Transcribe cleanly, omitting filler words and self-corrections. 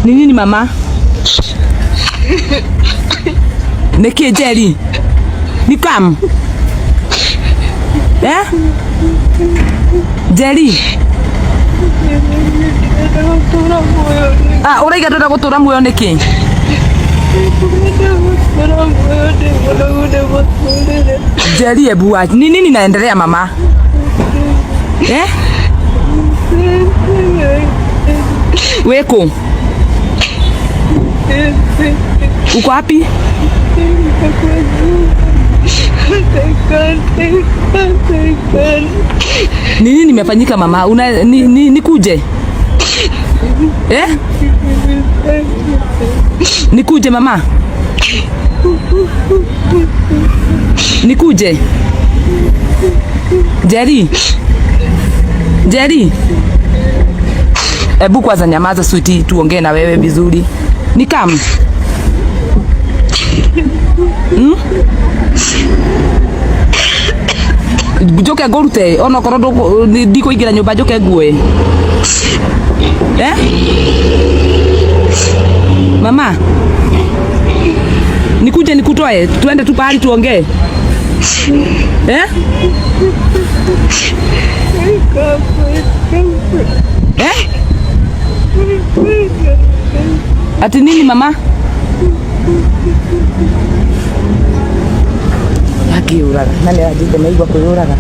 Ni nini mama? Nĩkĩ Njeri? Ni kam? Eh? Njeri? Ah, ũraiga ndũrenda gũtũra muoyo nĩkĩ? Njeri, ebu ni nini naendelea mama? Eh? Wĩkũ? Uko wapi? Ni nini nimefanyika mama? Una nikuje? Eh? Nikuje mama? Nikuje? Jerry? Jerry? Ebu kwanza nyamaza sweetie, tuongee na wewe vizuri. Nikam. Hmm? Njoke ngũrute onokorwo ndikũingĩra nyũmba njoke ngue. Eh? Mama, nikuje nikutoe tuende tu pahali tuongee. Eh? Eh? Ati nini mama? Akiuraga na nĩ anjĩte maigua kwĩyũraga.